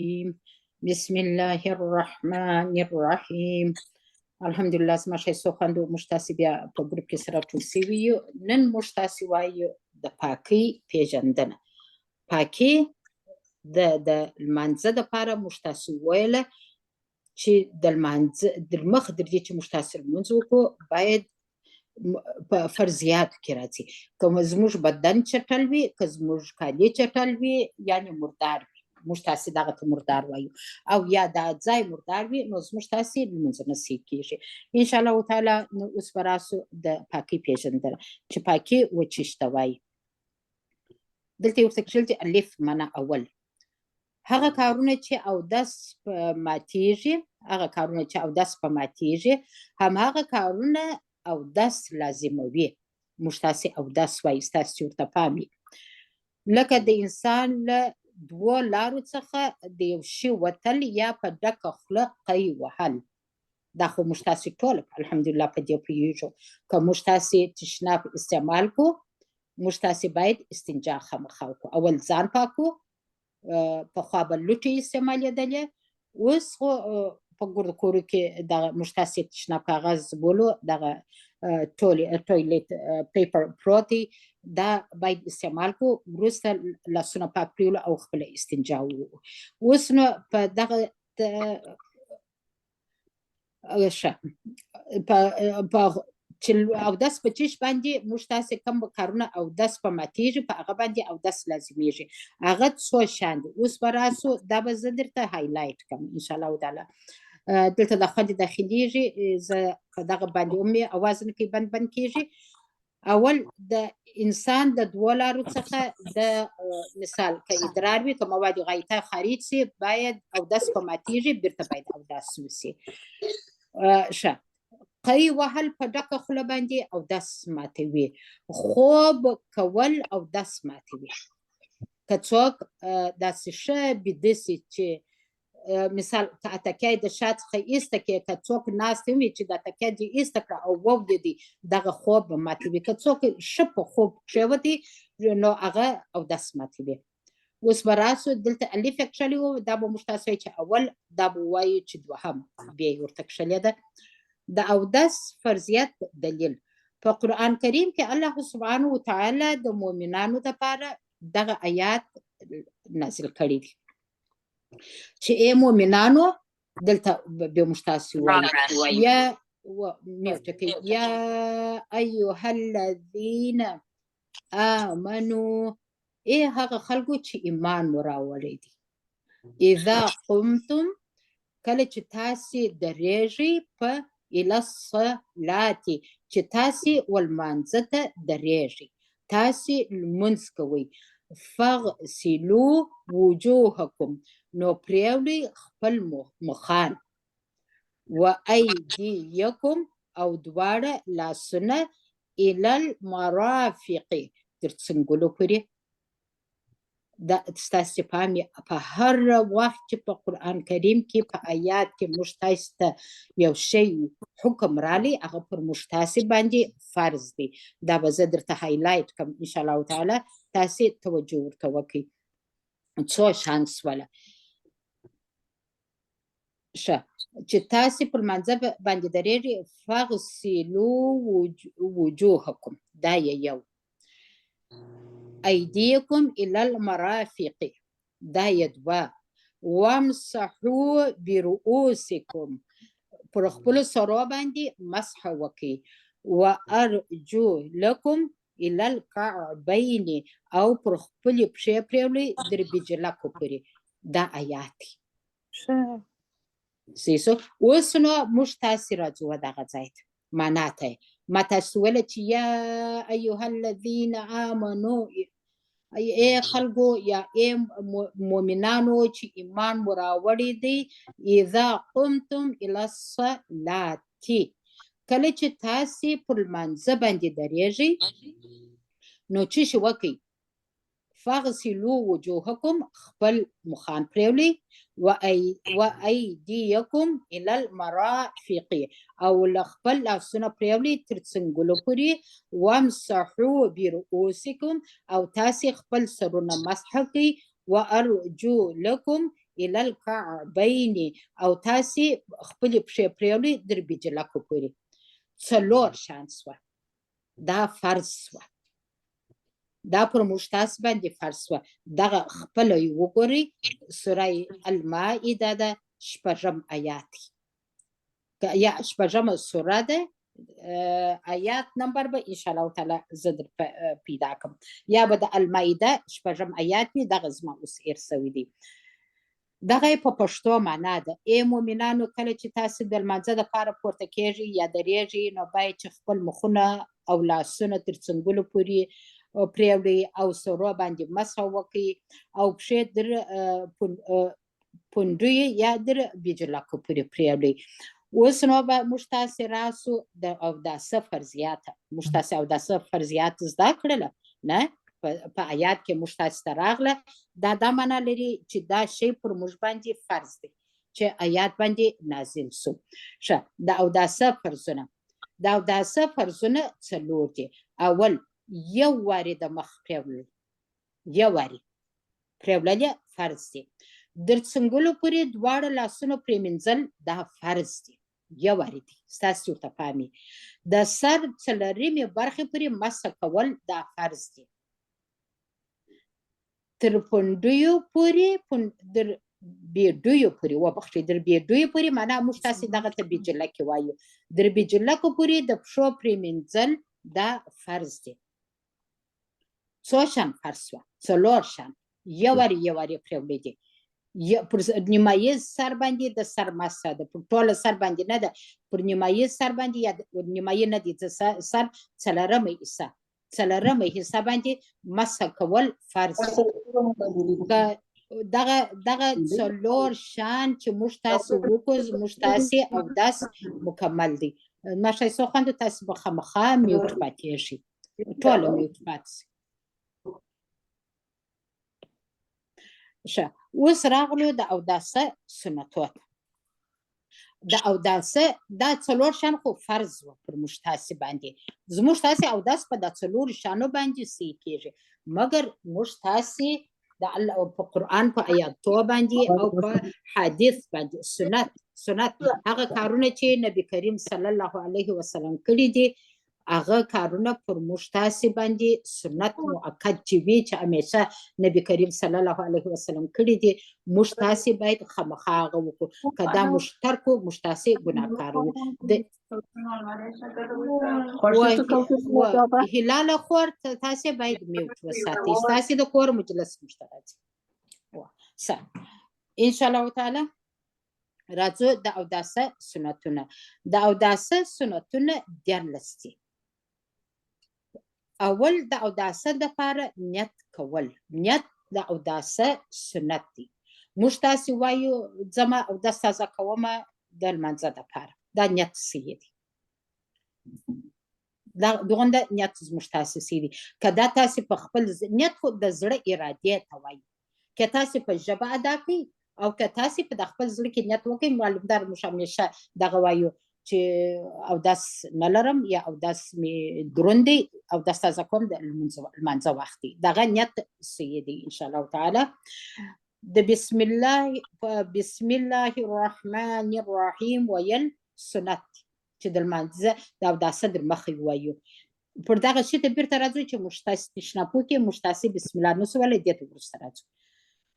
بسم الله الرحمن الرحیم. الحمدلله، زما ښایستو خویندو، موږ تاسې بیا په ګروپ کې سره ټول سوي یو. نن موږ تاسې وایو د پاکۍ پېژندنه. پاکي د لمانځه دپاره موږ تاسې وویله چې د لمانځه در مخ در دې چې موږ تاسې لمونځ وکړو، باید په فرضیاتو کې راځي. که زموږ بدن چټل وي، که زموږ کالي چټل وي، یعنې مردار وي، موږ تاسې دغه ته مردار وایو، او یا دا ځای مردار وي، نو زموږ تاسې لمونځ نه صحیح کېږي ان شاء الله تعالی. نو اوس به راسو د پاکۍ پېژندنه چې پاکي و چیش ته وایي. دلته یې ورته کښل چې الف معنا اول هغه کارونه چې اودس په ماتیږي، هغه کارونه چې اودس په ماتیږي، هم هغه کارونه اودس لازموي. موږ تاسې اودس وایي، ستاسې چې ورته پام وي، لکه د انسان له دوو لارو څخه د یو شي وتل یا په ډکه خوله قی وهل. دا خو موږ تاسې ټول الحمدلله په دې پوهېږو، که موږ تاسې تشناب استعمال کو، موږ تاسې باید استنجا خامخا وکړو، اول ځان پاکو. پخوا به لوټې استعمالېدلې، اوس خو په ګردو کورو کې دغه موږ تاسې تشناب کاغذ بولو، دغه toilet paper پروت دی، دا باید استعمال کو، وروسته لاسونه پاک کړو او خپله استنجا وکړو. اوس نو په دغه ښه په چې اودس په چیش باندې موږ تاسې کوم کارونه اودس په ماتېږي، په هغه باندې اودس لازمیږي، هغه څو شیان دي. اوس به راسو، دا به زه درته highlight کړم ان شاء الله تعالی. دلته د خوندې داخليږي، زه په دغه باندې هم اواز نه کوي، بند بند کېږي. اول د انسان د دوو لارو څخه د مثال که ادرار وي، که مواد غایطه خارج سي، باید اودس په ماتېږي، بیرته باید اودس وسي. ښه، قی وهل په ډکه خوله باندې اودس ماتوي. خوب کول اودس ماتوي. که څوک داسې ښه بیده سي چې مثال که تکیه د شا څخه ایسته کړې، که څوک ناست هم وي چې دا تکیه دې ایسته کړه او وولیدی، دغه خوب به ماتوي. که څوک ښه په خوب کښېوتی، نو هغه اودس ماتوي. اوس به راسو دلته الف یې کښلی و، دا به موږ تاسو چې اول دا به ووایو چې دوهم بیا یې ورته کښلې ده. د اودس فرضیت دلیل: په قرآن کریم کې الله سبحانه وتعالی د مؤمنانو لپاره دغه آیات نازل کړی دي چې ای مؤمنانو، دلته به موږ تاسو وایو یا mute کوي، یا ایها الذین آمنو، ای هغه خلکو چې ایمان مو راوړی دی، اذا قمتم، کله چې تاسې درېږئ، په الی الصلات، چې تاسې ولمانځه ته درېږئ، تاسې لمونځ کوئ، فاغسلو وجوهکم، نو پرېولئ خپل مخان، و ایدیکم، او دواړه لاسونه، الی المرافق، تر څنګلو پورې. دا ستاسو پام په هر وخت چې په قرآن کریم کې په آیات کې موږ تاسو ته یو شی حکم رالی، هغه پر موږ تاسو باندې فرض دی. دا به زه درته highlight کړم ان شاء الله تعالی، تاسو توجه ورته وکړئ. څو شان سوله؟ ښه، چې تاسو پر لمانځه باندې درېږئ، فاغسلو وجوهکم، دا یې یو، ایدیکم الی المرافق، دا یې دوه، وامسحو برؤوسکم، پر خپلو سرو باندې مسح وکړئ، وارجو لکم الی الکعبین، او پر خپلې پښې پرېولئ در بجلکو پورې. دا آیات دی. صحیح سو؟ اوس نو موږ تاسې راځو دغه ځای ته، معنا ته. ما تاسو ویله چې یا ایها الذین آمنو، ای خلکو یا ای مؤمنانو چې ایمان مو راوړی دی، اذا قمتم الی الصلاة، کله چې تاسې پر لمانځه باندې درېږئ، نو څه شي وکئ؟ فاغسلو وجوهکم، خپل مخان پرېولئ، و ایدیکم الی المرافق، او له خپل لاسونه پرېولئ تر څنګلو پورې، وامسحو برؤوسکم، او تاسې خپل سرونه مسح کړئ، وارجو لکم الی الکعبین، او تاسې خپلې پښې پرېوړئ در بجلکو پورې. څلور شان سوه، دا فرض سوه، دا پر موږ تاسو باندې فرض سوه. دغه خپله یې وګورئ، سوره المائده ده، شپږم آیات یا شپږمه سوره ده، آیات نمبر به ان شاء الله تعالی زه در پیدا کړم، یا به د المائده شپږم آیات وي. دغه زما اوس هېر سوی دی. دغه یې په پښتو معنا ده: ای مؤمنانو، کله چې تاسو د لمانځه دپاره پورته کیږئ یا درېږئ، نو باید چې خپل مخونه او لاسونه تر څنګلو پورې پرېوړئ او سرو باندې مسح وکړئ او پښې در پوندوی یا در بجلکو پورې پرېوړئ. اوس نو به موږ تاسې راسو د اوداسه فرضیاته. موږ تاسې اوداسه فرضیات زده کړله نه؟ په آیات کې موږ تاسې ته راغله. دا معنا لري چې دا شی پر موږ باندې فرض دی چې آیات باندې نازل سو. ښه، د اوداسه فرضونه، د اوداسه فرضونه څلور دي. اول، یو وارې د مخ پرېولل، یو وارې پرېولل یې فرض دي. در څنګلو پورې دواړه لاسونو پرېمینځل دا فرض دي، یو وارې دي، ستاسې ورته پام وي. د سر څلورمې برخې پورې مسح کول دا فرض دي. تر پونډیو پورې، در بیډیو پورې، وبخښئ، در بیډیو پورې، معنا موږ تاسې دغه ته بیجلکې وایو، در بیجلکو پورې د پښو پرېمینځل دا فرض دي. څو شان فرض سوه؟ څلور شان. یو وارې یو وارې پرېوړي دي. پر نیمایي سر باندې د سر مسح ده، پر ټوله سر باندې نه ده، پر نیمایي سر باندې یا نیمایي نه دی، د سر څلورمه حصه، څلورمه حصه باندې مسح کول فرض دي. دغه دغه څلور شان چې موږ تاسو وکړو، موږ تاسې اودس مکمل دی. ما ښایسته خوندو، تاسې به خامخا mute پاتېږي، ټوله mute پاتې سي. ښه، اوس راغلو د اوداسه سنتو ته. د اوداسه دا څلور شان خو فرض وه پر موږ تاسې باندې. زموږ تاسې اودس په دا څلور شانو باندې صحیح کېږي، مګر موږ تاسې د الله په قرآن په آیاتو باندې او په حدیث باندې سنت، سنت هغه کارونه چې نبی کریم صلی الله علیه وسلم کړي دي، هغه کارونه پر موږ تاسې باندې سنت مؤکد چې وي، چې همیشه نبی کریم صلی الله علیه وسلم کړي دي، موږ تاسې باید خامخا هغه وکړو. که دا موږ ترک کړو، موږ تاسې ګناهکار یو. هلاله خور، تاسې باید mute وساتئ، ستاسې د کور مجلس موږ ته راځي. ان شاء الله تعالی راځو د اوداسه سنتونه. د اوداسه سنتونه 13 دي. اول، د اوداسه دپاره نیت کول. نیت د اوداسه سنت دی. موږ تاسې وایو ځمه اودس تازه کومه د لمانځه دپاره، دا نیت صحیح دی. دا دغونده نیت زموږ تاسې صحیح دی. که دا تاسې په خپل نیت، خو د زړه ارادې ته وایي، که تاسې په ژبه ادا کړئ او که تاسې په د خپل زړه کې نیت وکړئ. معلومدار موږ همیشه دغه وایو چې اودس نه لرم یا اودس مې دروند دی، اودس تازه کوم د لمانځه وخت دی، دغه نیت صحیح دی ان شاء الله تعالی. د بسم الله، په بسم الله الرحمن الرحیم ویل سنت دی چې د لمانځه د اوداسه در مخې وایو. پر دغه شي ته بیرته راځو چې موږ تاسې تشنابو کې موږ تاسې بسم الله نه سو ویلی، دې ته وروسته راځو.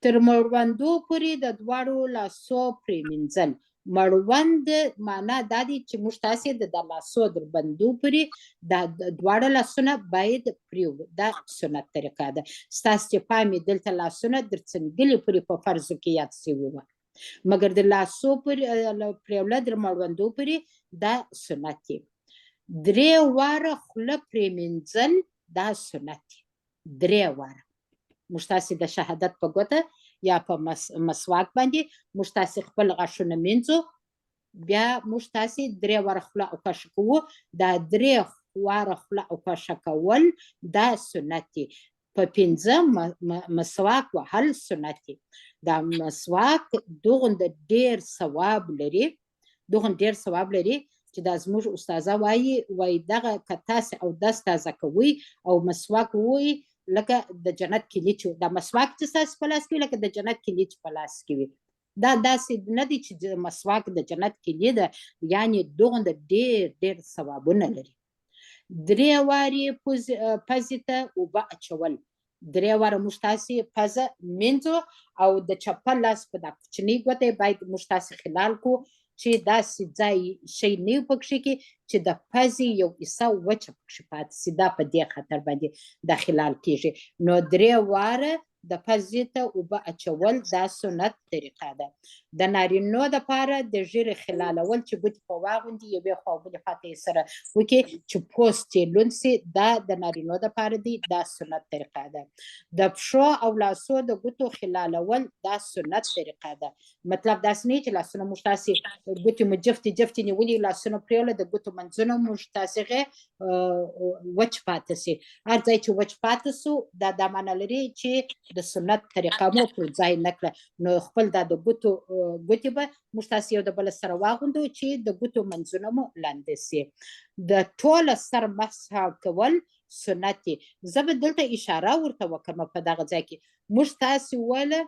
تر مړوندو پورې د دواړو لاسو پرېمینځل. مړوند معنا دا دی چې موږ تاسې د لاسو در بندو پورې دا دواړه لاسونه باید پرېوړو، دا سنت طریقه ده. ستاسو چې پام یې دلته لاسونه در څنګلې پورې په فرضو کې یاد سوي وه، مګر د لاسو پورې پرېوله در مړوندو پورې دا سنت دی. درې واره خوله پرېمینځل دا سنت دی. درې واره موږ تاسې د شهادت په ګوته یا په مسواک باندې موږ تاسې خپل غاښونه مینځو، بیا موږ تاسې درې واره خوله او کشه کوو. دا درې واره خوله او کشه کول دا سنت دی. په پنځه مسواک وهل سنت دی. دا مسواک دغونده ډېر ثواب لري، دغونده ډېر ثواب لري چې دا زموږ استاذه وایي، وایي دغه که تاسې اودس تازه کوئ او مسواک ووایي، لکه د جنت کلي چې دا مسواک چې ستاسې په لاس کې وي، لکه د جنت کلي چې په لاس کې وي. دا داسې نه دی چې مسواک د جنت کیلي ده، یعنی دغونده ډېر ډېر ثوابونه لري. درې وارې پزې ته اوبه اچول، درې واره موږ تاسې پزه مینځو او د چپه لاس په دا کوچنۍ ګوته یې باید موږ تاسې خلال کړو چې داسې ځای شی نه وي پکښې کې چې د پزې یو حصه وچه پکښې پاتې سي، دا په دې خاطر باندې دا خلال کیږي. نو درې واره د پزې ته اوبه اچول دا سنت طریقه ده. د نارینو دپاره د ږیرې خلالول چې ګوتې په واغوندي یوې خوا او بلې خوا ته یې سره وکړي چې پوست یې لوند سي، دا د نارینو دپاره دی، دا سنت طریقه ده. د پښو او لاسو د ګوتو خلالول دا سنت طریقه ده. مطلب داسې نه چې لاسونه موږ تاسې ګوتې مو جفتې جفتې نیولي، لاسونه پرېوله، د ګوتو منځونه موږ تاسې غې وچ پاتې سي. هر ځای چې وچ پاتې سو دا دا معنی لري چې د سنت طریقه مو پر ځای نه کړه. نو خپل دا د ګوتو ګوتې به موږ تاسې یو د بل سره واغوندو چې د ګوتو منځونه مو لاندې سي. د ټوله سر مسح کول سنت دی. زه به دلته اشاره ورته وکړم په دغه ځای کې موږ تاسې وویله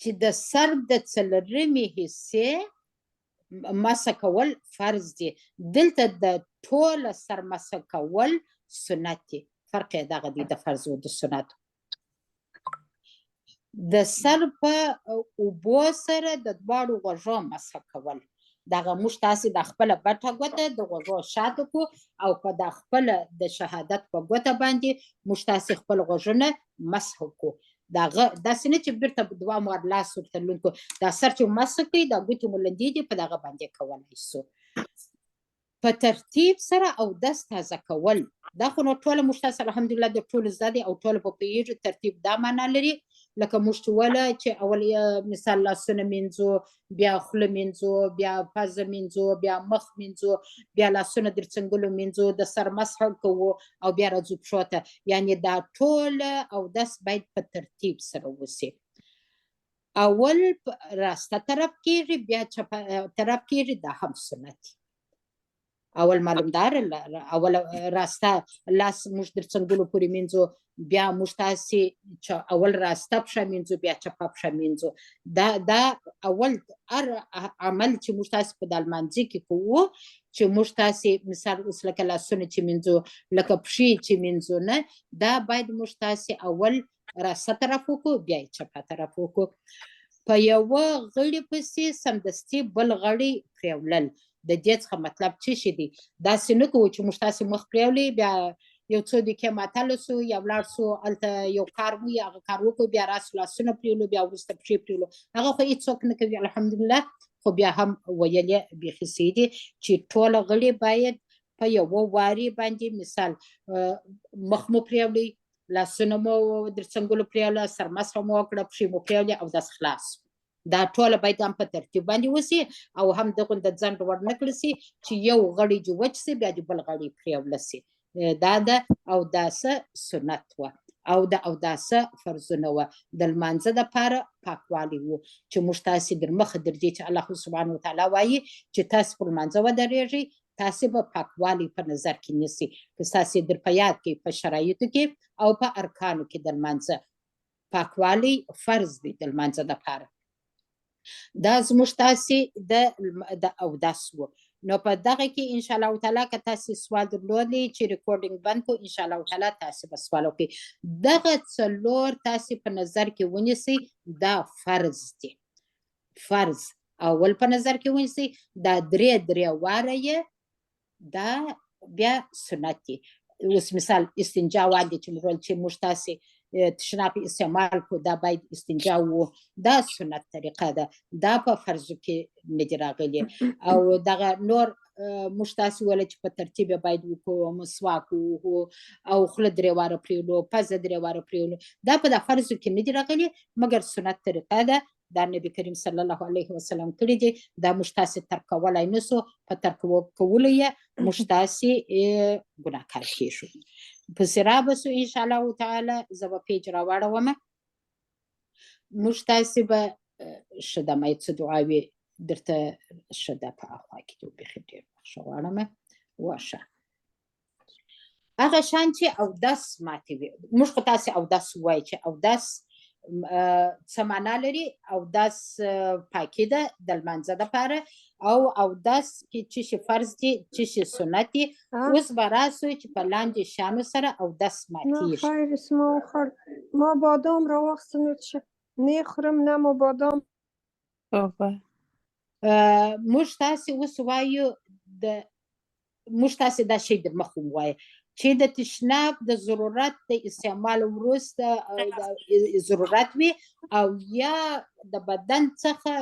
چې د سر د څلورمې حصې مسح کول فرض دي، دلته د ټوله سر مسح کول سنت دي. فرق یې دغه دی د فرض او د سنت. د سر په اوبو سره د دواړو غوږو مسح کول، دغه موږ تاسې د خپله بټه ګوته د غوږو شاته کو او په دا خپله د شهادت په ګوته باندې موږ تاسې خپل غوږونه مسح کو. دغه داسې نه چې بیرته دوه وار لاس ورته لوند کړو، دا سر چې مسح کړئ دا ګوتې مو لندې دي په دغه باندې کولی سو. په ترتیب سره او دس تازه کول، دا خو نو ټوله موږ تاسو الحمدلله د ټولو زده دی او ټوله په پوهېږو. ترتیب دا معنا لري لکه موږ چې وله چې اول مثال لاسونه مینځو، بیا خوله مینځو، بیا پزه مینځو، بیا مخ مینځو، بیا لاسونه در څنګلو مینځو، د سر مسح کوو او بیا راځو پښو ته. یعنی دا ټوله او دس باید په ترتیب سره وسي. اول راسته طرف کېږي بیا چپه طرف کېږي، دا هم سنت دی. اول معلومدار اول راسته لاس موږ در څنګلو پورې مینځو، بیا موږ تاسې اول راسته پښه مینځو بیا چپه پښه مینځو. دا دا اول هر عمل چې موږ تاسې په د لمانځه کې کوو چې موږ تاسې مثال اوس لکه لاسونه چې مینځو لکه پښې چې مینځو نه، دا باید موږ تاسې اول راسته طرف وکړو بیا یې چپه طرف وکړو. په یوه غړي پسې سمدستي بل غړی پرېولل، د دې څخه مطلب څه شي دی؟ داسې نه کوو چې موږ تاسې مخ پرېولي بیا یو څو دقیقې معطل سو یا ولاړ سو هلته یو کار مو هغه کار وکړو بیا راسو لاسونه پرېولو بیا وروسته پښې پرېولو، هغه خو هېڅوک نه کوي الحمدلله. خو بیا هم ویل یې بیخي صحیح دي چې ټوله غړي باید په یوه واري باندې مثال مخ مو پرېولئ، لاسونه مو در څنګلو پرېوله، سرمسح مو وکړه، پښې مو پرېولې او داس خلاص. دا ټوله باید هم په ترتیب باندې وسي او هم دغه د ځنډ ور نه کړل سي چې یو غړی دې وچ سي بیا دې بل غړی پرېوله سي. دا د اوداسه سنت وه او د اوداسه فرضونه وه. د لمانځه دپاره پاکوالی وو چې موږ تاسې در مخه در دې چې الله سبحانه وتعالی وایي چې تاسې پر لمانځه ودرېږئ، تاسې به پاکوالی په نظر کې نیسي که تاسې در په یاد کې په شرایطو کې او په ارکانو کې د لمانځه پاکوالی فرض دی د لمانځه دپاره. دا زموږ تاسې د اودس وو. نو په دغه کې ان شاء الله تعالی که تاسې سوال درلودلی چې ریکارډینګ بند کړو ان شاء الله تعالی تاسې به سوال وکړئ. دغه څلور تاسې په نظر کې ونیسئ، دا فرض دی. فرض اول په نظر کې ونیسئ، دا درې درې واره یې دا بیا سنت دی. اوس مثال استنجا باندې چې موږ ویل چې موږ تاسې تشناب استعمال کو، دا باید استنجا وو، دا سنت طریقه ده، دا په فرضو کې نه دي راغلي. او دغه نور موږ تاسې ویل چې په ترتیب یې باید وکړو، مسواک ووهو او خوله درې واره پرېولو، پزه درې واره پرېولو، دا په دا فرضو کې نه دي راغلي، مګر سنت طریقه ده. دا نبی کریم صلی الله علیه وسلم کړی دی، دا موږ تاسې ترک کولای نه سو، په ترک کولو یې موږ تاسې ګناهکار کېږو. پسې را به سو ان شاء الله تعالی. زه به پیج راواړوم، موږ تاسې به ښه ده ما یې څه دعاوې درته ښه ده په اخوا کې دي، بیخي ډېر بخښه غواړم. وشه هغه شان چې اودس ماتې وي، موږ خو تاسې اودس ووایو چې اودس څه معنا لري؟ اودس پاکي ده د لمانځه دپاره، او اودس کې څه شي فرض دي، څه شي سنت دي. اوس به راسو چې په لاندې شیانو سره اودس ماتېږي. نه خیر ما وخوړ، ما بادام راواخیستل، نو چې نه خورم نه مو بادام. موږ تاسې اوس وایو د موږ تاسې دا شی در مخ ووایه چې د تشناب د ضرورت د استعمال وروسته ضرورت وي او یا د بدن څخه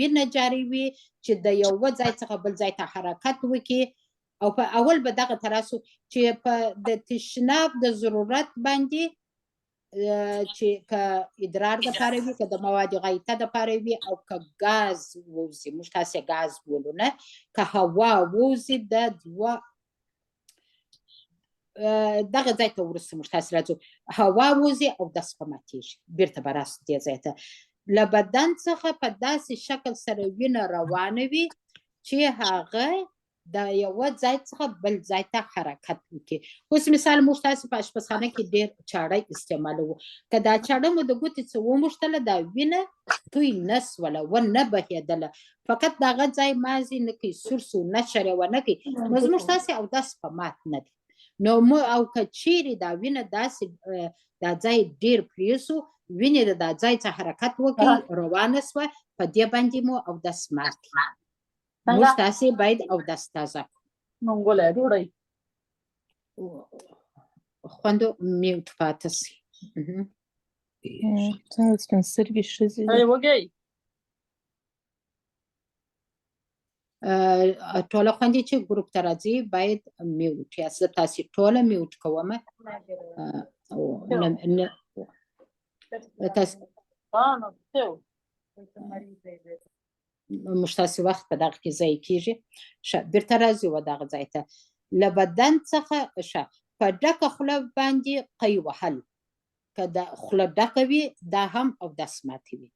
وینه جاري وي چې د یو ځای څخه بل ځای ته حرکت وکړي. او په اول به دغه ته راسو چې په د تشناب د ضرورت باندې چې که ادرار د پاره وي، که د مواد غایطه د پاره وي، او که ګاز ووځي، موږ تاسې ګاز بولو نه، که هوا ووځي د دوه دغه ځای ته وروسته موږ تاسې راځو، هوا ووځي او دس په ماتېږي، بیرته به راسو دې ځای ته. له بدن څخه په داسې شکل سره وینه روانه وي چې هغه د یوه ځای څخه بل ځای ته حرکت وکړي. اوس مثال موږ تاسې په اشپزخانه کې ډېر چاړه استعمالوو، که دا چاړه مو د ګوتې څه وموښتله دا وینه توی نه سوله، ونه بهېدله، فقط دغه ځای مازې نه کوي، سور سو، نه شرې ونه کوي، نو زموږ تاسې اودس په مات نه دی. نو مو او که چیرې دا وینه داسې دا ځای ډېر پرې سو، وینې د دا ځای څخه حرکت وکړي، روانه سوه، په دې باندې مو اودس مات دی. موږ تاسې باید اودس تازه کړو. منګولی ډوډۍ. خوندو میوټ پاتې سي. څنګه سپین سترګې ښځې دي. وږی. ټوله خوندې چې ګروپ ته راځي باید میوټ یاست، زه تاسې ټوله میوټ کوم. موږ تاسې وخت په دغه کې ضایع کېږي. ښه، بیرته راځو و دغه ځای ته. له بدن څخه ښه په ډکه خوله باندې قی وهل، که د خوله ډکه وي دا هم اودس ماتوي.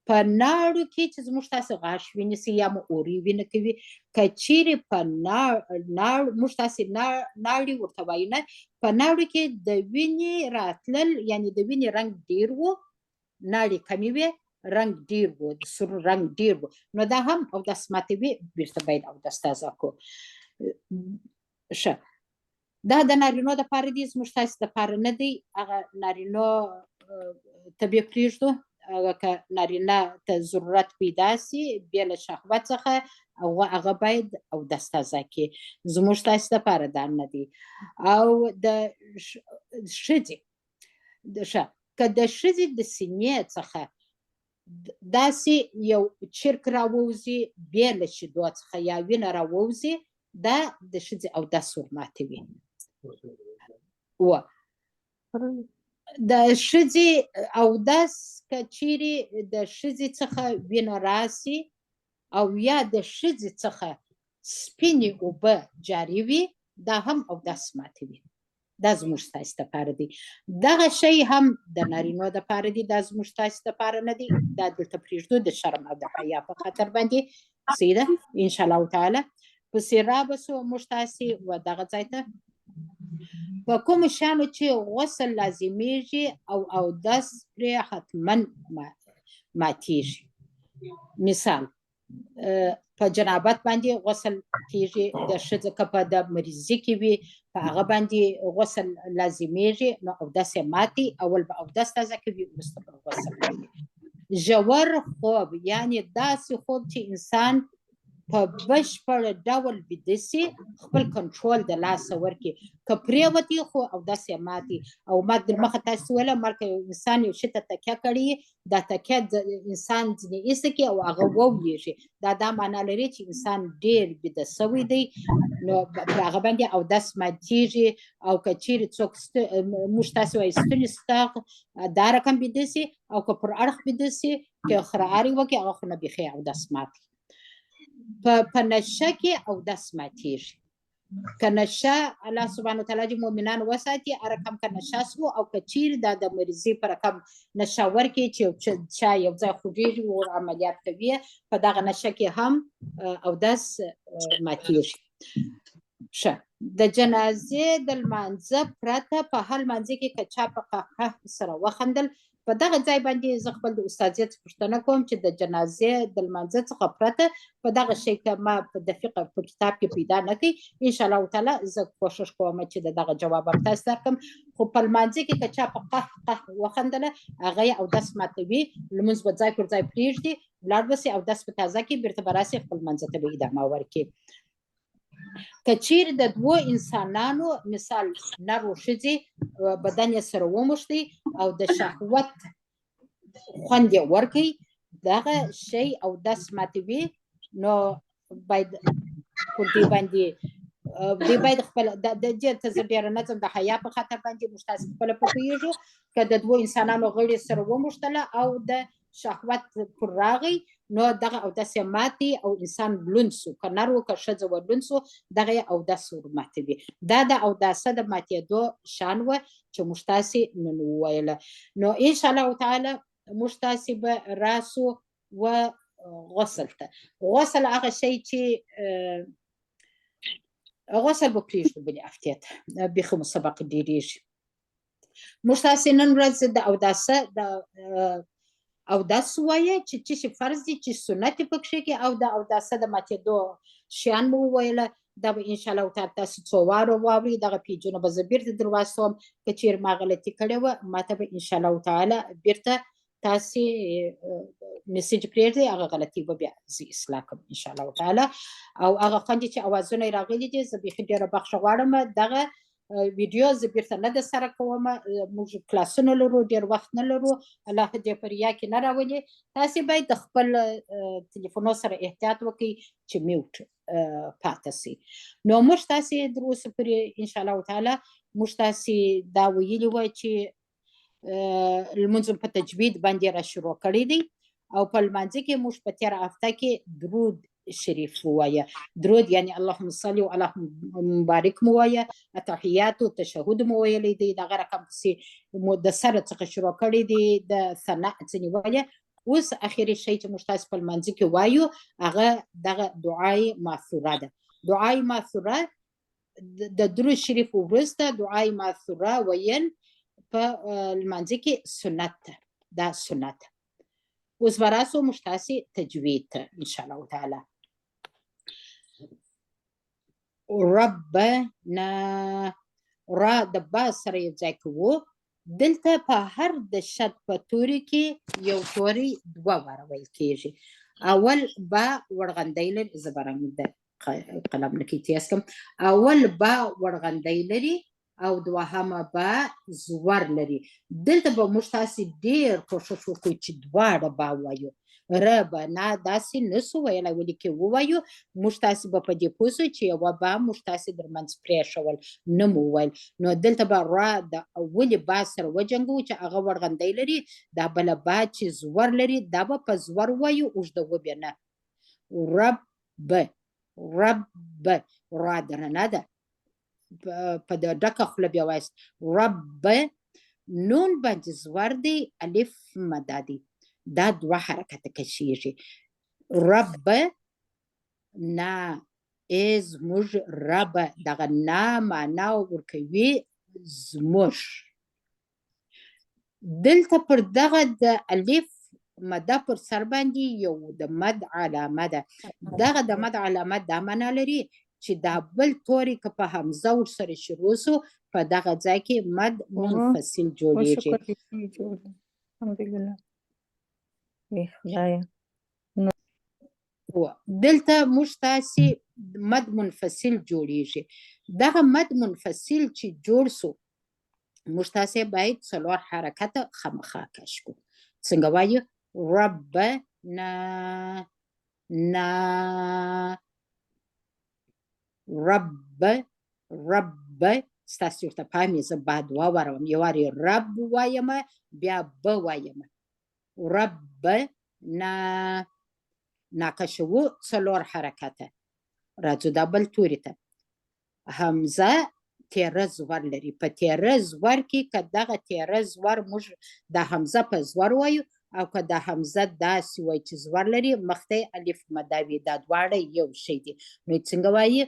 په ناړو کې چې زموږ تاسې غاښ وینیسي یا مو اوري وینه کوي، که چیرې په ناړ موږ تاسې ناړي ورته وایو نه، په ناړو کې د وینې راتلل، یعنې د وینې رنګ ډېر و، ناړې کمې وې، رنګ ډېر و، د سور رنګ ډېر و، نو دا هم اودس ماتوي، بیرته باید اودس تازه کړو. ښه، دا د نارینو دپاره دی، زموږ تاسې دپاره نه دی. هغه نارینو ته بیا پرېږدو، هغه که نارینه ته ضرورت پیدا سي بې له شهوت څخه هغه باید اودس تازه کړي، زموږ تاسې دپاره دا نه دی. او د ښځې ښه، که د ښځې د سینې څخه داسې یو چرک راووځي بې له شیدو څخه یا وینه راووځي، دا د ښځې اودس ورماتوي. و د ښځې اودس که چیرې د ښځې څخه وینه راسي او یا د ښځې څخه سپینې اوبه جاري وي، دا هم اودس ماتوي. دا زموږ ستاسې دپاره دی. دغه شی هم د نارینو دپاره دی، دا زموږ ستاسې دپاره نه دی. دا دلته پرېږدو د شرم او د حیا په خاطر باندې. صحیح ده، انشاءالله تعالی پسې را به سو موږ تاسې و دغه ځای ته. په کومو شیانو چې غسل لازمیږي او اودس پرې حتما ماتیږي، مثال په جنابت باندې غسل کیږي، د ښځه که په د مریضي کې وي په هغه باندې غسل لازمیږي، نو اودس یې ماتي، اول به اودس تازه کوي، وروسته به غسل کوي. ژور خوب، یعنې داسې خوب چې انسان په بشپړ ډول بیده سي، خپل کنټرول د لاسه ورکړي، که پرېوتي خو اودس یې ماتي. او ما در مخه تاسې ویله، مر که یو انسان یو شي ته تکیه کړي، دا تکیه انسان ځینې ایسته کړي او هغه وولېږي، دا معنا لري چې انسان ډېر بیده سوی دی، نو پر هغه باندې اودس ماتېږي. او که چیرې څوک موږ تاسې وایو ستوني ستغ دا رقم بیده سي، او که پر اړخ بیده سي که خراري وکړي، هغه خو نه بیخي اودس ماتي. په نشه کې اودس ماتېږي. که نشه الله سبحانه وتعالی دې مؤمنان وساتي، هر رقم که نشه سو، او که چیرې دا د مریضي په رقم نشه ورکړي چې یو چا یو ځای خوږېږي او عملیات کوي، په دغه نشه کې هم اودس ماتېږي. ښه، د جنازې د لمانځه پرته په هر لمانځه کې که چا په قهقه سره وخندل، په په دغه ځای باندې زه خپل د استادیت پوښتنه کوم چې د جنازې د لمانځه څخه پرته په دغه شی کې ما په د فقه په کتاب کې پیدا نه کړي. ان شاء الله تعالی زه کوشش کوم چې د دغه جواب هم تاسو درکړم. خو په لمانځه کې که چا په قه قه وخندله، هغه یې اودس ماتوي، لمونځ به ځای پر ځای پرېږدي، ولاړ به سي، اودس به تازه کړي، بیرته به راسي خپل لمانځه ته به ادامه ورکړي. که چیرې د دوو انسانانو مثال نر او ښځې بدن یې سره وموښتی او د شهوت خوند یې ورکړي، دغه شی اودس ماتوي. نو باید پر دې باندې دی باید خپل د دې ته زه ډېره نه ځم، د حیا په خاطر باندې موږ تاسو خپله پوهېږو. که د دوو انسانانو غړي سره وموښتله او د شهوت پر راغی، نو دغه اودس یې ماتي او انسان لوند سو، که نر و که ښځه وه لوند سو، دغه یې اودس ور ماتوي. دا د اوداسه د ماتېدو شان وه چې موږ تاسې نن وویله. نو ان شاء الله تعالی موږ تاسې به راسو و غسل ته. غسل هغه شی چې غسل به پرېږدو بلې هفتې ته، بیخي مو سبق ډېرېږي. موږ تاسې نن ورځ د اوداسه د اودس وایه چې څه شي فرض دي، چې سنت پکښې کې، او د اوداسه د ماتېدو شیان مو وویله. دا به ان شاء الله تعالی تاسو څو واره واورئ، دغه پیجونه به زه بیرته در واستوم. که چیرې ما غلطي کړې وه، ما ته به ان شاء الله تعالی بیرته تاسې میسج پرېږدئ، هغه غلطي به بیا زه اصلاح کړم ان شاء الله تعالی. او هغه خوندې چې اوازونه یې راغلي دي، زه بیخي ډېره بخښه غواړم، دغه ویډیو زه بیرته نه د سره کوم. موږ کلاسونه لرو، ډېر وخت نه لرو، الله دې په ریا کې نه راولي. تاسې باید د خپل تلیفونو سره احتیاط وکړئ چې میوټ پاتې سي. نو موږ تاسې تر اوسه پورې ان شاء الله تعالی موږ تاسې دا ویلي وه چې لمونځ په تجوید باندې را شروع کړی دی، او په لمانځه کې موږ په تېره هفته کې درود شریف ووایه. درود یعنی اللهم صل و اللهم مبارک مو وایه، التحیات او تشهد مو ویلی دی، دغه رقم پسې مو د سره څخه شروع کړی دی، د ثنا څخه نیولې. اوس اخري شی چې موږ تاسو په لمانځه کې وایو هغه دغه دعای ماثوره ده. دعای ماثوره د درود شریف وروسته دعای ماثوره ویل په لمانځه کې سنت ده، دا سنت. اوس به راسو موږ تاسې تجوید ته ان شاء الله تعالی. ربنا را د با سره یو ځای کوو. دلته په هر د شد په توري کې یو توری دوه واره ویل کېږي. اول با وړغندی لري، زه به رنګ د قلم نه کې تیز کړم. اول با وړغندی لري او دوهمه با زور لري. دلته به موږ تاسې ډېر کوښښ وکړو چې دواړه با ووایو. ر به نه داسې نه سو ویلی، ولې که ووایو موږ تاسې به په دې پوه سو چې یوه با موږ تاسې در منځ پرېښول، نه مو وویل. نو دلته به را د اولې با سره وجنګوو چې هغه وړغندی لري، دا بله با چې زور لري دا به په زور ووایو، اوږدوو به نه. رب رب را درنه ده، په د ډکه خوله بیا وایاست. رب نون باندې زور دی، الف مدا دی، دا دوه حرکته کشیږي. رب نا ای زموږ رب، دغه نا معنا ورکوي زموږ. دلته پر دغه د الف مده پر سر باندې یو د مد علامه ده. دغه د مد علامه دا معنا لري چې دا بل توری که په همزه ورسره شروع سو، په دغه ځای کې مد منفصل جوړیږي. الحمدلله خدایه. دلته موږ تاسې مد منفصل جوړیږي. دغه مد منفصل چې جوړ سو، موږ تاسې باید څلور حرکته خامخا کش کړو. څنګه وایو؟ رب نا نا رب رب. ستاسو ورته پام یې، زه با دوه واره وایم، یو وار یې رب وایم بیا ب وایم. رب نا ناکشوو څلور حرکته. راځو دا بل توري ته. همزه تیره زور لري. په تیره زور کې که دغه تیره زور موږ د همزه په زور وایو، او که د همزه داسې وایي چې زور لري، مخته یې الف مده وي، دا دواړه یو شی دي. نو څنګه وایي؟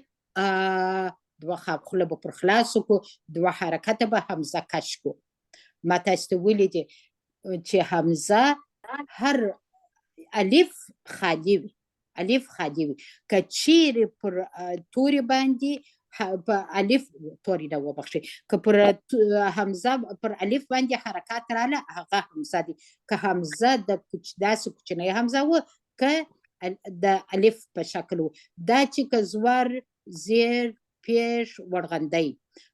دوه خوله به پر خلاصو کړو، دوه حرکته به همزه کش کړو. ما تاسو ته ویلي دي چې همزه هر الف خالی وي، الف خالی وي. که چیرې پر توري باندې په الف توري نه وبخښئ، که پر همزه پر الف باندې حرکات راله هغه همزه دی. که همزه د داسې کوچنۍ همزه وه، که د الف په شکل و، دا چې که زور زیر پیش ورغندی،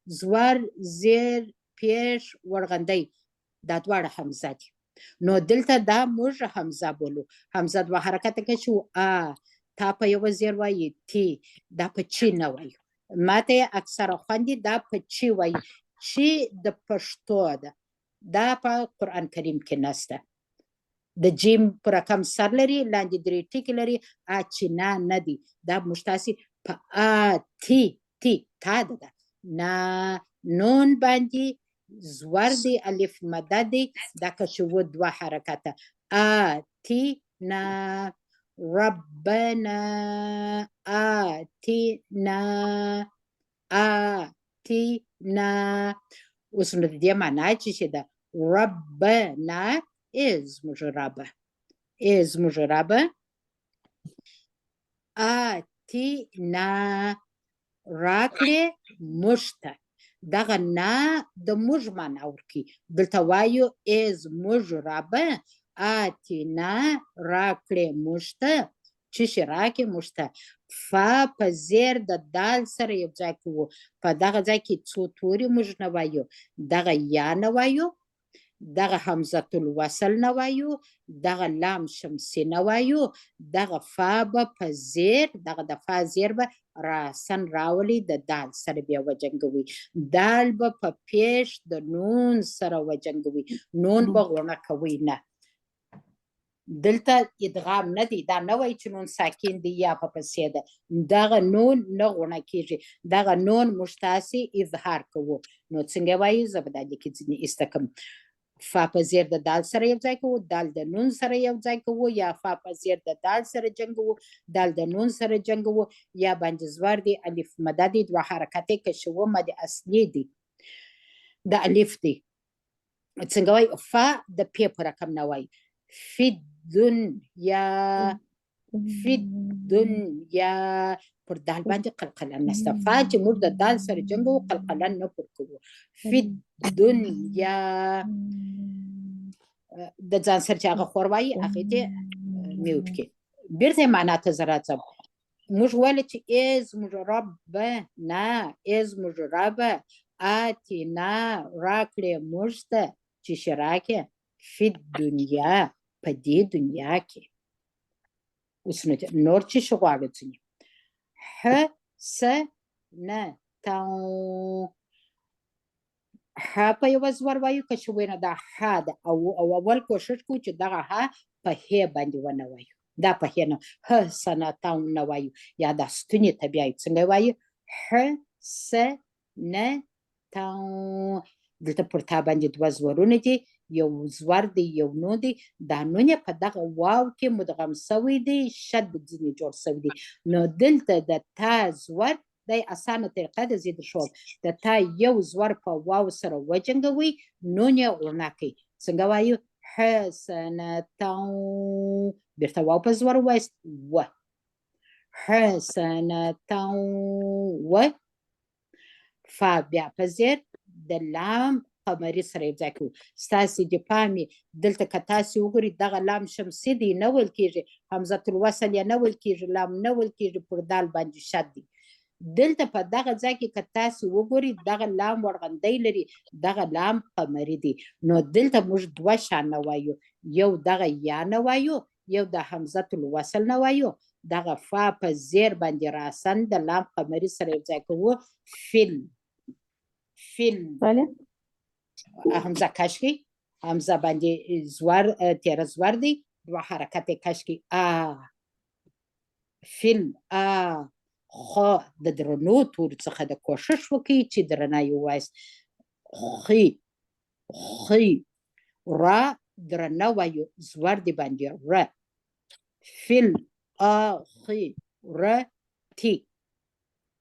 زور زیر پیش ورغندی، دا دواړه همزه دي. نو دلته دا موږ همزه بولو. همزه دوه حرکته که شو ا تا په یوه زیر وایي تی، دا په چی نه وایو. ماته یې اکثره خوندې دا په چی وایي. چی د پښتو ده، دا په قرآن کریم کې نسته. د جیم پر رقم سر لري، لاندې درې ټکي لري، ا چې نه نه دی. دا موږ تاسې په ا تی تی تا ده، ده نا نون باندې زور دی، الف مده دی، دا که چې و دوه حرکته ا تی نا ربنا ا تی نا ا تی نا. اوس نو د دې معنا چې څه ده؟ ربنا ای زموږ ربه، ای زموږ ربه، ا تی نا راکړې موږ ته. دغه نا د موږ معنا ورکوي. دلته وایو ای زموږ ربه آتینا راکړې موږ ته. چې شي راکړې موږ ته؟ فا په زیر د دال سره یو ځای کوو. په دغه ځای کې څو توري موږ نه وایو، دغه یا نه وایو، دغه همزة الوصل نه وایو، دغه لام شمسي نه وایو، دغه فا به په زیر، دغه د فا زیر به راسن راولي د دال سره بیا وجنګوي، دال به په پیش د نون سره وجنګوي، نون به غوڼه کوي نه. دلته ادغام نه دی، دا نه وایي چې نون ساکن دی یا په پسې ده، دغه نون نه غوڼه کېږي، دغه نون موږ تاسې اظهار کوو. نو څنګه وایي؟ زه به دا لیکي ځینې ایسته کړم. فا په زیر د دال سره یو ځای کوو، دال د نون سره یو ځای کوو، یا فا په زیر د دال سره جنګوو، دال د نون سره جنګوو، یا باندې زور دی، الف مده دی، دوه حرکتې که شوه مد اصلي دی د الف دی. څنګه وایي؟ فا د پې په رقم نه وایي. فی دنیا، فی دنیا، پر دال باندې قلقله نشته. فا چې موږ د دال سره جنګوو قلقله نه پر کوو. فی دنیا د ځان سره چې هغه خور وایي هغې دې میوټ کړي. بیرته یې معنا ته زه راځم. موږ ویل چې ای زموږ رب نه، ای زموږ رب آتینا راکړې موږ ته چې شي راکړې فی دنیا، په دې دنیا کې. اوس نو نور چې شي غواړو ځینې ح س نه تاو ح په یوه زور وایو، که چې وینه دا ح ده، او اول کوشش کوو چې دغه ح په ه باندې ونه وایو، دا په ه نه ه سنه تاو نه وایو، یا دا ستونې ته بیایو. څنګه وایو؟ ح س نه تاو. دلته پر تا باندې دوه زورونه دي، یو زور دی یو نون دی. دا نون یې په دغه واو کې مدغم سوی دی، شد ځینې جوړ سوی دی. نو دلته د تا زور دی اسانه طریقه ده زه درښوم. د تا یو زور په واو سره وجنګوئ، نون یې غوڼه کوي. څنګه وایو؟ حسنة، بیرته واو په زور ووایاست، و حسنة و فا بیا په زیر د لام قمري سره یو ځای کوو. ستاسې دې پام وي دلته که تاسې وګورئ دغه لام شمسي دی، نه ویل کېږي، همزة الوصل یې نه ویل کېږي، لام نه ویل کېږي، پر دال باندې شد دی. دلته په دغه ځای کې که تاسې وګورئ دغه لام وړغندی لري، دغه لام قمري دی. نو دلته موږ دوه شان نه وایو، یو دغه یا نه وایو، یو د همزة الوصل نه وایو. دغه فا په زیر باندې راسن د لام قمري سره یو ځای کوو، فل فل. بله. همزه کش کړئ، همزه باندې زور تیره زور دی، دوه حرکت یې کش کړئ، ا فل ا. خو د درنو تورو څخه د کوشش وکړئ چې درنه یې ووایاست. خی خی را درنه وایو، زور دی باندې ر فل ا خی ر تی.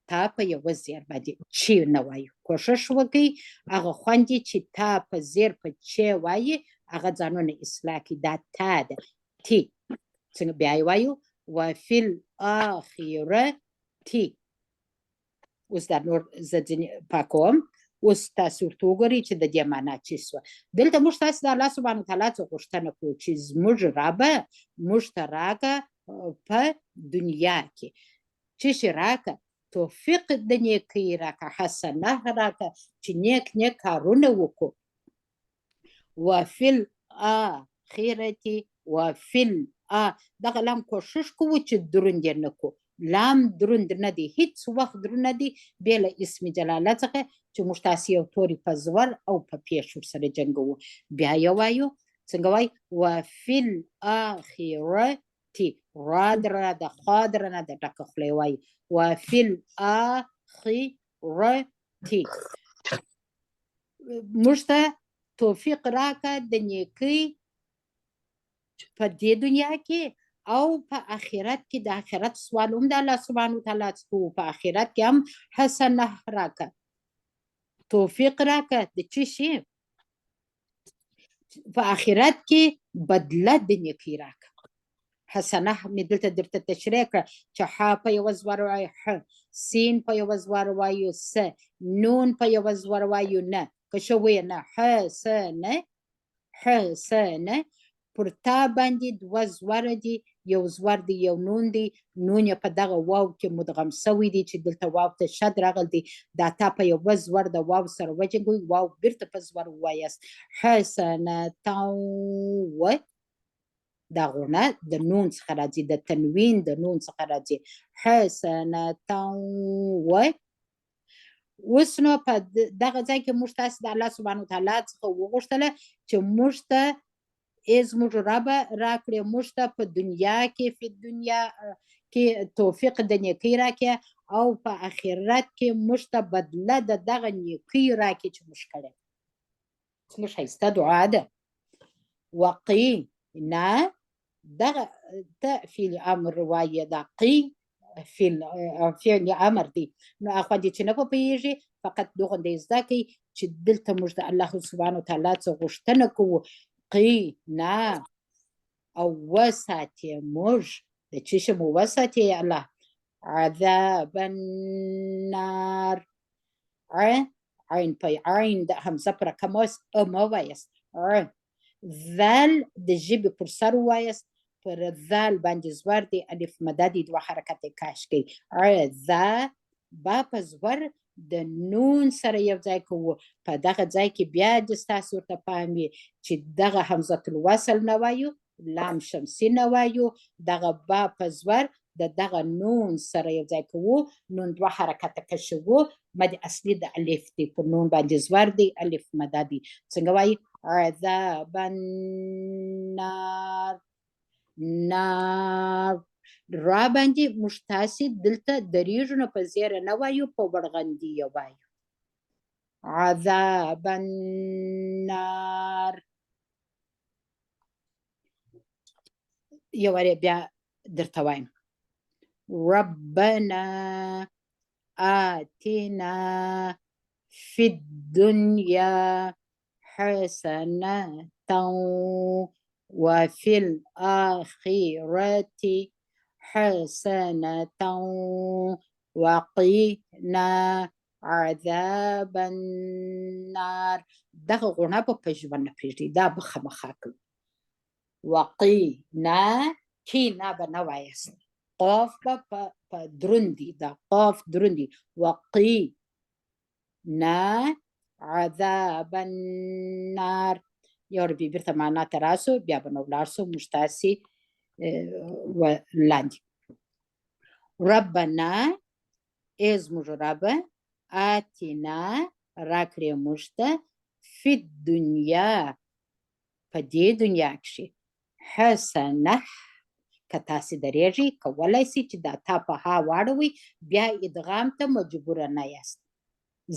تا په یوه زیر باندې چی نه وایو. کوشش وکړئ هغه خوندې چې تا په زیر په چی وایي هغه ځانونه اصلاح کړي. دا تا ده تی څنګه بیا یې وایو؟ وفي الآخرة. اوس دا نور زه ځینې پاکوم. اوس تاسو ورته وګورئ چې د دې معنا چی سوه. دلته موږ تاسو د الله سبحانه وتعالی څخه غوښتنه کوو چې زموږ ربه موږ ته راکه په دنیا کې چې شي راکه توفیق د نیکۍ راکه، حسنه راکه چې نیک نیک کارونه وکړو. وفي الآخرة وفي الآ دغه لام کوشش کوو چې دروند یې نه کړو. لام دروند نه دی، هیڅ وخت دروند نه دی بې له اسم جلاله څخه چې موږ تاسې یو توري په زور او په پېښ ورسره جنګوو. بیا یې وایو څنګه وایي؟ وفي الآخرة را درنه ده، خوا درنه ده، ډکه خوله یې وایي وفي الآخرة. موږ ته توفیق راکه د نیکۍ په دې دنیا کې او په آخرت کې. د آخرت سوال هم د الله سبحانه وتعالی څخه وو، په آخرت کې هم حسنه راکه، توفیق راکه د څه شي په آخرت کې بدله د نیکۍ راکه. حسنه مې دلته درته تشریح کړه چې ح په یوه زور وایو ح، سین په یوه زور وایو س، نون په یوه زور وایو نه، که ښه ویې نه ح س نه ح س نه. پر تا باندې دوه زوره دي، یو زور دی یو نون دی، نون یې په دغه واو کې مدغم سوی دی چې دلته واو ته شد راغل دی. دا تا په یوه زور د واو سره وجنګوي، واو بیرته په زور ووایاست حسنه و. دا غونه د نون څخه راځي، د تنوین د نون څخه راځي حسنه و. اوس نو په دغه ځای کې موږ تاسې د الله سبحانه وتعالی څخه وغوښتله چې موږ ته ای زموږ ربه راکړې موږ ته په دنیا کې فی دنیا کې توفیق د نیکۍ راکړې او په آخرت کې موږ ته بدله د دغه نیکۍ راکړې چې موږ کړې. څنګه ښایسته دعا ده. وقینا دغه ته فعل امر وایي، دا قی فعل امر دی. نو اخوا دې چې نه په پوهېږي فقط دغوندې زده کوي چې دلته موږ د الله سبحانه وتعالی څخه غوښتنه کوو قینا او وساتې موږ د څه شي مو وساتې یا الله؟ عذاب النار. ع عین په عین د همزه پر رقم وایاست، ا مه وایاست. ع ذال د ژبې پر سر ووایاست، پر ذال باندې زور دی، الف مده دی، دوه حرکت یې کش کوي. ع ذا با په زور د نون سره یو ځای کوو. په دغه ځای کې بیا د ستاسو ورته پام وي چې دغه همزة الوصل نه وایو، لام شمسي نه وایو، دغه با په زور د دغه نون سره یو ځای کوو، نون دوه حرکته کشوو، مد اصلي د الف دی، پر نون باندې زور دی، الف مده دی. څنګه وایي؟ عذاب النار. نار را باندې موږ تاسې دلته درېږو نو په زیره نه وایو، په وړغندي یې وایو عذاب النار. یو وارې بیا درته وایم ربنا آتنا في الدنيا حسنة وفي الآخرة حسنة وقنا عذاب النار. دغه غونه به په ژوند نه پرېږدي، دا به خامخا کوي. وقینا کینا به نه وایاست، قاف به په دروند دي، دا قاف دروند دي. وقینا عذاب النار. یو ربي بیرته معنا ته راسو، بیا به نو ولاړ سو موږ تاسې لاندې. ربنا ای زموږ ربه آتنا راکړې موږ ته فی الدنیا په دې دنیا کښې حسنه. که تاسې درېږئ کولی سئ چې دا تا په ها واړوئ، بیا ادغام ته مجبوره نه یاست.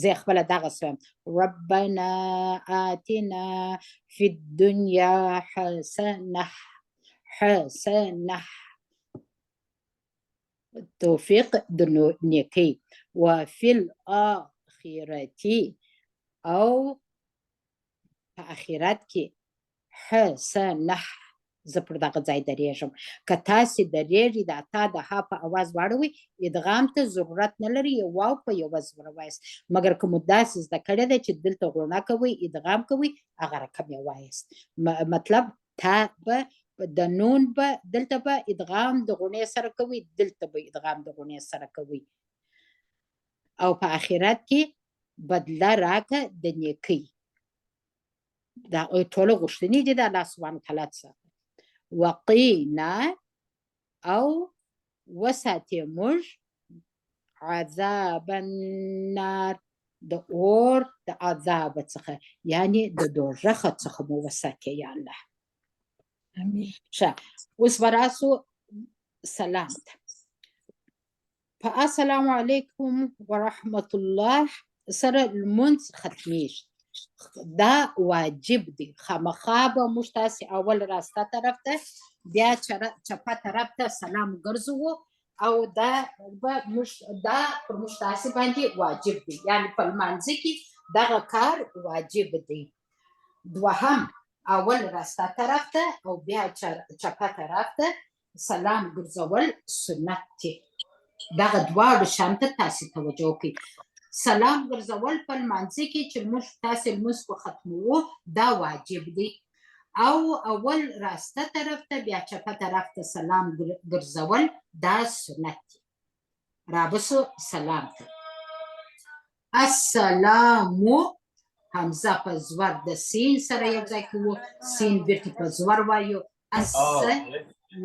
زه خپله دغسې وایم ربنا آتنا فی الدنیا حسنه حسنه توفیق د نیکۍ وفي الآخرة او په آخرت کې ح س نه زه پر دغه ځای درېږم. که تاسې درېږئ د تا د ها په اواز واړوئ، ادغام ته ضرورت نه لري، یو واو په یوه زبره وایاست. مګر که مو داسې زده کړې ده چې دلته غوڼه کوئ، ادغام کوئ، هغه رقم یې وایاست. مطلب تا به د نون به دلته به ادغام د غونې سره کوي، دلته به ادغام د غونې سره کوي. او په آخرت کې بدله راکه د نیکۍ. دا ټول غوښتنې دي د الله سبحانه وتعالی څخه. وقینا او وساتې موږ عذاب النار، د اور د عذاب څخه، یعنی د دوزخ څخه مو وساتې یا الله. امين. ښه، اوس به راسو سلام ته. په السلام علیکم ورحمت الله سره لمونځ ختمیږي، دا واجب دی. خامخا به موږ تاسې اول راسته طرف ته بیا چپه طرف ته سلام ګرځوو، او دا به موږ دا پر موږ تاسې باندې واجب دی، یعنی په لمانځه کې دغه کار واجب دی. دوهم، اول راسته طرف ته او بیا چپه طرف ته سلام ګرځول سنت دی. دغه دواړو شان ته تاسې توجه وکړئ. سلام ګرځول په لمانځه کې چې موږ تاسې لمونځ په ختموو دا واجب دی، او اول راسته طرف ته بیا چپه طرف ته سلام ګرځول دا سنت دی. رابسو سلام ته. السلام همزه په زور د سین سره یو ځای کوو، سین بیرته په زور وایو. اس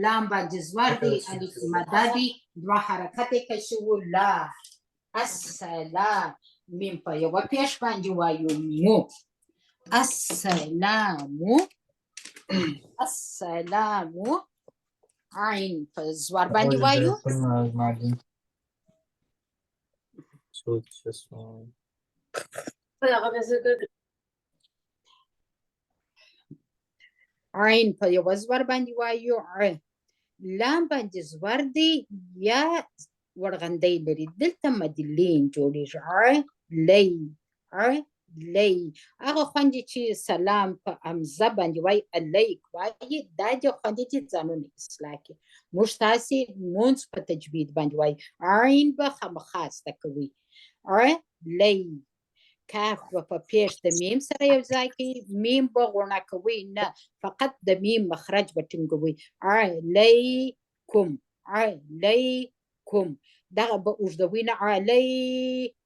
لام باندې زور دی، الف ماده دی، دوه حرکت یې کشوو. لا السلام، میم په یوه پېښ باندې وایو مو. السلام، السلام، عین په زور باندې وایو. عین په یوه زور باندې وایو. ع لام باندې زور دی یا ورغندی لري، دلته مدلین جوړیږي. ع لی، ع لی. هغه خوندې چې سلام په همزه باندې وایي علیک وایي، دا دې خوندې چې ځانونه اصلاح کړي. موږ تاسې مونځ په تجوید باندې وایي، عین به خامخا زده کوئ. ع لی، کاف به په پېښ د میم سره یو ځای کوي، میم به غوڼه کوئ نه، فقط د میم مخرج به ټینګوئ. علیکم، علیکم، دغه به اوږدوي نه، علی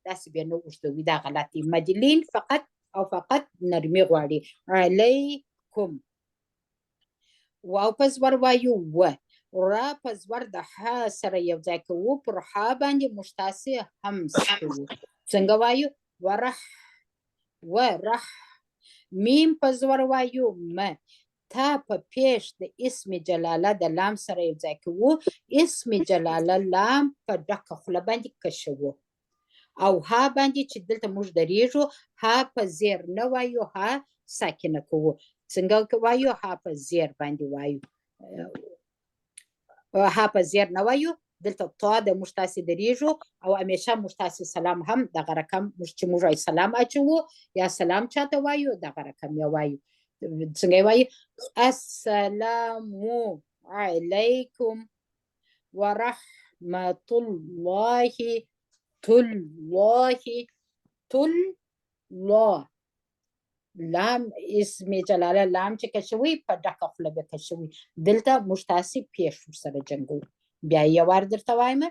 داسې بیا نه اوږدوي، دا غلط دی. مدلین فقط او فقط نرمي غواړي. علیکم. واو په زور وایو و، را په زور د ح سره یو ځای کوو، پر ح باندې موږ تاسې همس کوو. څنګه وایو؟ ورح، ورح. میم په زور وایو م، تا په پېښ د اسم جلاله د لام سره یو ځای کوو، اسم جلاله لام په ډکه خوله باندې کشوو، او ها باندې چې دلته موږ درېږو ها په زیر نه وایو، ها ساکنه کوو. څنګه وایو؟ ها په زیر باندې وایو، ها په زیر نه وایو. دلته تا د موږ تاسې درېږو، او همیشه موږ تاسې سلام هم دغه رقم موږ چې موږ سلام اچوو یا سلام چاته وایو دغه رقم یې وایو. څنګه یې وایو؟ السلام علیکم ورحمة الله تالله تالله. لام اسم جلاله لام چې کشوي په ډکه خوله به کشوي. دلته موږ تاسې پېښ ورسره جنګوو. بیا یې وار درته وایم.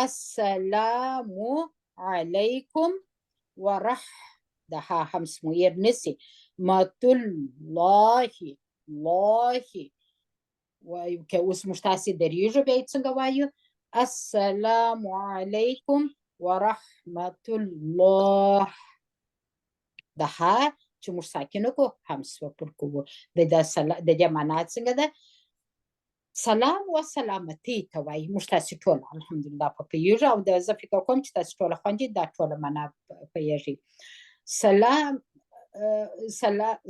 السلام علیکم ورح، د ها همس مو هېر نه سي، مت الله الله. وایو که اوس موږ تاسې درېږو بیا یې څنګه وایو؟ السلام علیکم ورحمة الله. د ها چې موږ ساکنه کړو همس ور کوو. د دې معنا څنګه ده؟ سلام و سلامتی ته وایي. موږ تاسې ټول الحمدلله په پوهېږو، او زه فکر کوم چې تاسې ټوله خوندې دا ټوله معنا پوهېږئ. سلام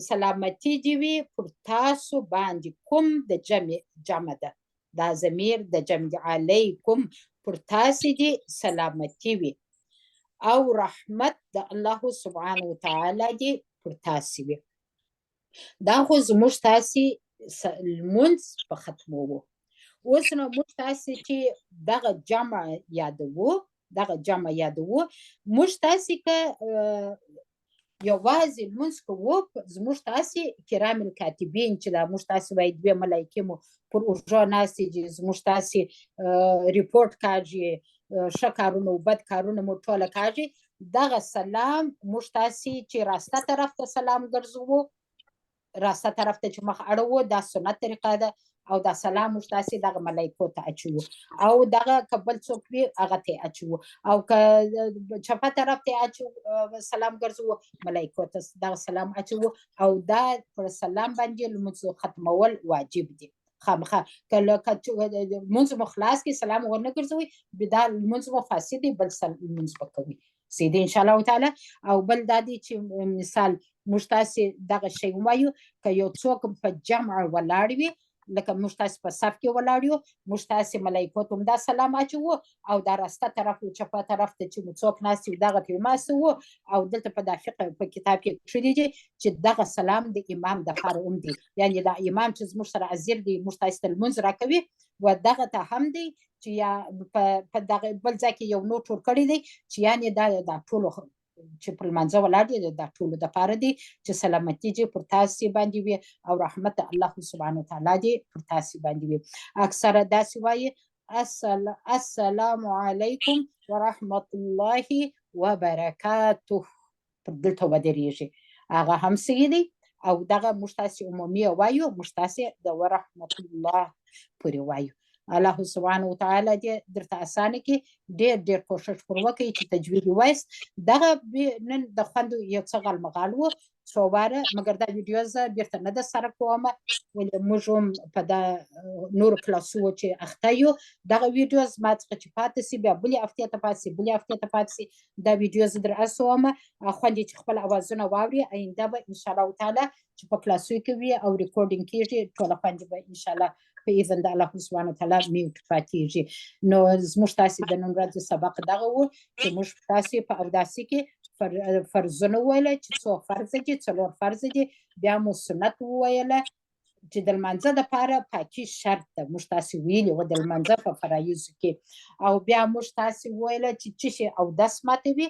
سلامتی دې وي پر تاسو باندې. کوم د جمع جمع ده، دا ضمیر د جمع دی. علیکم پر تاسې دې سلامتی وي، او رحمت د الله سبحانه وتعالی دې پر تاسې وي. دا خو زموږ تاسې لمونځ په ختموو. اوس نو موږ تاسې چې دغه جمع یادوو، دغه جمع یادوو، موږ تاسې که یوازې لمونځ کوو، زموږ تاسې کرام الکاتبین چې دا موږ تاسې وایي دوې ملایکې مو پر اوږو ناستې دي، زموږ تاسې ریپورټ کاږي، ښه کارونه او بد کارونه مو ټوله کاږي. دغه سلام موږ تاسې چې راسته طرف ته سلام ګرځوو، راسته طرف ته چې مخ اړوو، دا سنت طریقه ده، او دا سلام موږ تاسې دغه ملایکو ته اچوو، او دغه که بل څوک وي هغه ته اچوو، او که چپه طرف ته اچو سلام ګرځوو، ملایکو ته دغه سلام اچوو. او دا پر سلام باندې لمونځ ختمول واجب دي خامخا. که لمونځ مو خلاص کړي سلام ورنه ګرځوئ، دا لمونځ مو فاسد دی، بل لمونځ به کوي صحیح دی ان شاء الله تعالی. او بل دا دی چې مثال موږ تاسې دغه شی ووایو، که یو څوک په جمع ولاړ وي، لکه موږ تاسې په صف کې ولاړ یو، موږ تاسې ملایکو ته هم دا سلام اچوو، او دا راسته طرف او چپه طرف ته چې مو څوک ناست وي دغه ته یې اچوو. او دلته په دا فقه په کتاب کې کښلي دي چې دغه سلام د امام دپاره هم دی، یعنې دا امام چې زموږ سره حاضر دی، موږ تاسې ته لمونځ راکوي، و دغه ته هم دی چې یا په دغه بل ځای کې یو نوټ ورکړی دی چې یعنې دا ټولو چې پر لمانځه ولاړ دي دا ټولو دپاره دی چې سلامتي دې پر تاسې باندې وي او رحمت الله سبحانه وتعالی دې پر تاسې باندې وي. اکثره داسې وایي السلام علیکم ورحمت الله وبرکاته، پر دلته ودرېږي، هغه هم صحیح دی. او دغه موږ تاسې عمومي وایو، موږ تاسې د ورحمت الله پورې وایو. الله سبحانه وتعالی دې درته اسانه کړي. ډېر ډېر کوښښ پر وکړئ چې تجوید ووایاست. دغه نن د خوندو یو څه غالمغال و څو واره، مګر دا ویډیو زه بیرته نه در سره کوم، ولې موږ هم په دا نورو کلاسو چې اخته یو، دغه ویډیو زما څخه چې پاتې سي بیا بلې هفتې ته پاتې سي، بلې هفتې ته پاتې سي، دا ویډیو زه در اسوم. خوندې چې خپل اوازونه واوري، آینده به ان شاء الله تعالی چې په کلاسو کې وي او ریکارډینګ کېږي، ټوله خوندې به ان شاء الله په اذن د الله سبحانه وتعالی میوټ پاتېږي. نو زموږ تاسې د نن ورځې سبق دغه و چې موږ تاسې په اوداسي کې فرضونه وویله چې څو فرض دي، څلور فرض دي. بیا مو سنت وویله چې د لمانځه دپاره پاکي شرط ده، موږ تاسې ویلي وه د لمانځه په فرایضو کې. او بیا موږ تاسې وویله چې څه شی اودس ماتوي.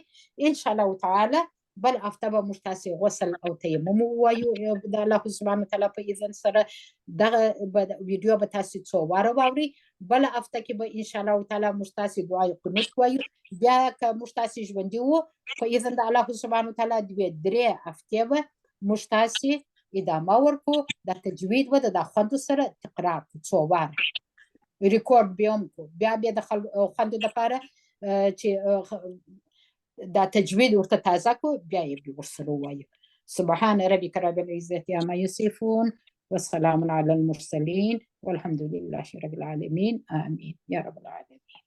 ان شاء الله تعالی بل هفته به موږ تاسې غسل او تیمم ووایو د الله سبحانه وتعالی په اذن سره. دغه ویډیو به تاسې څو واره واورئ. بله هفته کې به ان شاء الله تعالی موږ تاسې دعای قنوت وایو. بیا که موږ تاسې ژوندي وو په اذن د الله سبحانه وتعالی دوې درې هفتې به موږ تاسې ادامه ورکو، دا تجوید به د خوندو سره تکرار کړو، څو واره ریکارډ بیا هم کړو، بیا بیا د خوندو دپاره چې دا تجوید ورته تازه کو، بیا یې بیا ورسره ووایو. سبحان ربک رب العزة عما يصفون وسلام على المرسلين والحمد لله رب العالمين، آمين يا رب العالمين.